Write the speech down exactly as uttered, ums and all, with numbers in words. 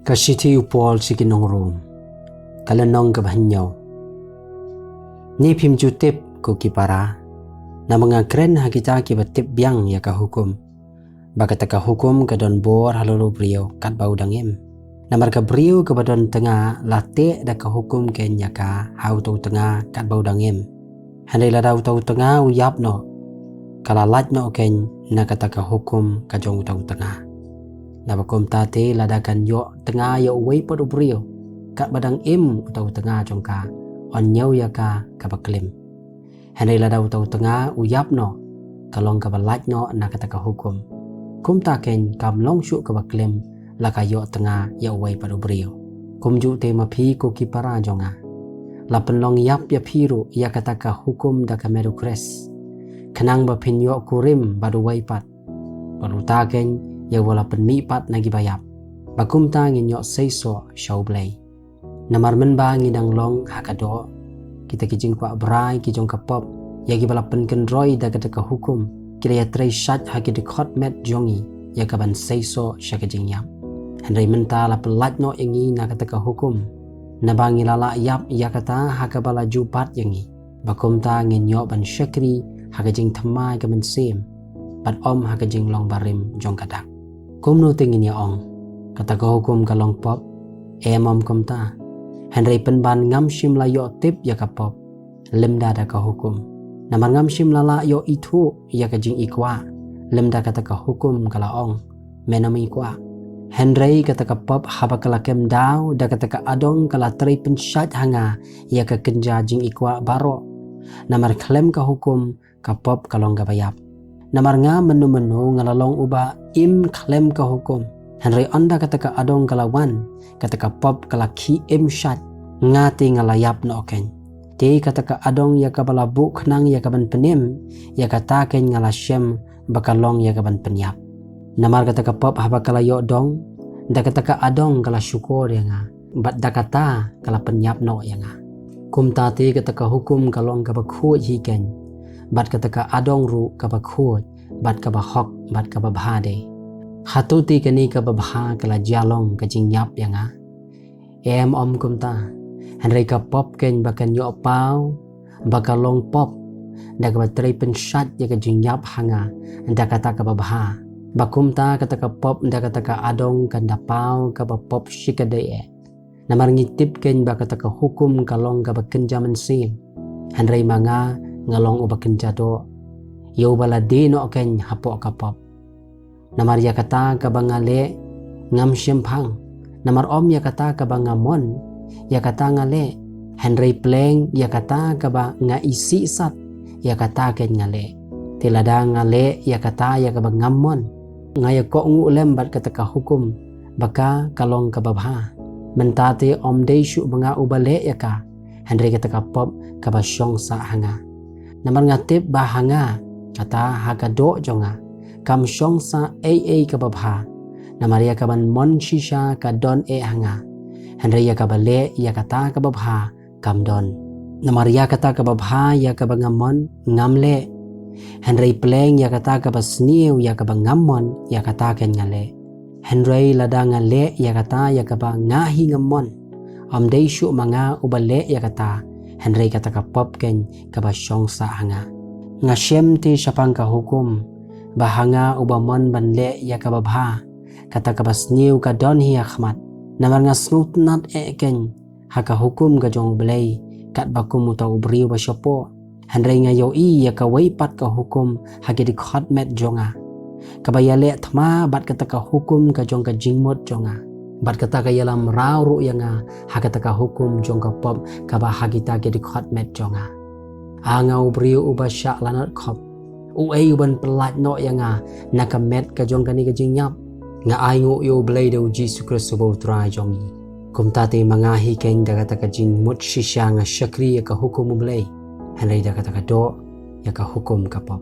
Ka shithi u Paul sha ki nong Rom. Ka lynnong kaba hynñiew. Ni phim ju tip, ko ki para, namar nga kren ha kita kiba tip biang ïa ka hukum, ba kata ka hukum ka don bor halor u briew katba u dang im. Namar ka briew kaba don tnga la teh da ka hukum keiñ ïa ka ha uta u tnga katba u dang im. Hynrei lada uta u tnga u ïap noh, ka la lait noh keiñ na kata ka hukum ka jong uta u tnga. Naba kumta te, lada kan ïoh tnga ïa uwei pat u briew katba dang im uta u tnga jong ka, yn ñiew ïa ka kaba klim. Hynrei lada uta u tnga u ïap noh, ka long kaba lait noh na kata ka hukum. Kumta keiñ, kam long shuh kaba klim la ka ïoh tnga ïa uwei pat u briew. Kumjuh te ma phi, ko ki para jong nga, la pynlong ïap ïa phi ruh ïa kata ka hukum da ka met u Khrist, khnang ba phin ïoh kurim bad uwei pat, bad uta keiñ ïa uba la pynmih pat na kiba ïap, ba kumta ngin ïoh seisoh sha U Blei. Namar mynba ngi dang long ha ka doh, kita ki jingkwah brai ki jong ka pop, ïa kiba la pynkynroi da kata ka hukum, ki la ïatrei shait ha ki dkhot met jong ngi ïa kaban seisoh sha ka jingïap. Hynrei mynta la pynlait noh ïa ngi na kata ka hukum, naba ngi la lah ïap ïa kata ha kaba la ju bat ïa ngi, ba kumta ngin ïoh ban shakri ha ka jingthymmai ka mynsiem, bad ym ha ka jinglong barim jong ka dak. Kumno te ngin ïa ong? Kata ka hukum ka long pop? Em, ym kumta. Hynrei pynban ngam shym la ïoh tip ïa ka pop lymda da ka hukum. Namar ngam shym la lah ïoh ithuh ïa ka jingikwah lymda kata ka hukum ka la ong, men ym ikwah. Hynrei kata ka pop, haba ka la kem daw, da kata ka adong ka la trei pynshait ha nga ïa ka kynja jingikwah baroh. Namar khlem ka hukum, ka pop ka long kaba ïap. Namar nga mynno mynno nga la long uba im khlem ka hukum. Hynrei ynda kata ka adong ka la wan, kata ka pop ka la khie im shait, nga te nga la ïap noh keiñ. Te kata ka adong ïa kaba la buh khnang ïa kaban pynim, ïa kata keiñ nga la shem ba ka long ïa kaban pynïap. Namar kata ka pop, haba ka la ïoh dong, da kata ka adong ka la shukor ïa nga, bad da kata ka la pynïap noh ïa nga. Kumta te kata ka hukum ka long kaba khuid hi keiñ, bad kata ka adong ruh kaba khuid, bad kaba hok, bad kaba bha de. Hato te kane kaba bha ka la jia long ka jingïap ïa nga? Em, ym kumta. Hynrei ka pop keiñ ba kan ïoh paw ba ka long pop, da kaba trei pynshait ïa ka jingïap ha nga da kata kaba bha, ba kumta kata ka pop da kata ka adong kan da paw kaba pop shikatdei eh. Namar ngi tip keiñ ba kata ka hukum ka long kaba kynja mynsiem, hynrei ma nga, nga long uba kynja doh, ïa uba la die noh keiñ hapoh ka pop. Namar ïa kata kaba nga leh, ngam shemphang. Namar ym ïa kata kaba nga mon, ïa kata nga leh. Hynrei pleng ïa kata kaba nga isih sat, ïa kata keiñ nga leh. Te lada nga leh ïa kata ïa kaba ngam mon, nga ïa kohnguh lem bad kata ka hukum ba ka ka long kaba bha. Mynta te ym dei shuh ba nga uba leh ïa ka, hynrei kata ka pop kaba shong sah ha nga. Namar nga tip ba ha nga, kata ha ka doh jong nga, kam shong sah ei ei kaba bha. Namar ïa kaban mon shisha ka don eh ha nga, hynrei ïa kaba leh ïa kata kaba bha kam don. Namar ïa kata kaba bha ïa kaba nga mon ngam leh, hynrei pleng ïa kata kaba sniew ïa kaba ngam mon, ïa kata keiñ nga leh. Hynrei lada nga leh ïa kata ïa kaba nga hi ngam mon, ym dei shuh ma nga uba leh ïa kata, hynrei kata ka pop keiñ kaba shong sah ha nga. Nga shem te shaphang ka hukum, ba ha nga uba mon ban leh ïa kaba bha, kata kaba sniew ka don hi ha khmat. Namar nga sngewtynnad eh keiñ ha ka hukum ka jong U Blei, katba kum uta u briew ba shapoh. Hynrei nga ïohi ïa kawei pat ka hukum ha ki dkhot met jong nga, kaba ïaleh thma bad kata ka hukum ka jong ka jingmut jong nga, bad kata ka ïalam raw ruh ïa nga ha kata ka hukum jong ka pop kaba ha kita ki dkhot met jong nga. A nga u briew uba shah lanot khop, uei uban pyllait noh ïa nga na ka met ka jong kane ka jingïap? Nga ainguh ïa U Blei da U Jisu Khrist uba U Trai jong ngi. Kumta te ma nga hi keiñ da kata ka jingmut shisha nga shakri ïa ka hukum U Blei, hynrei da kata ka doh ïa ka hukum ka pop.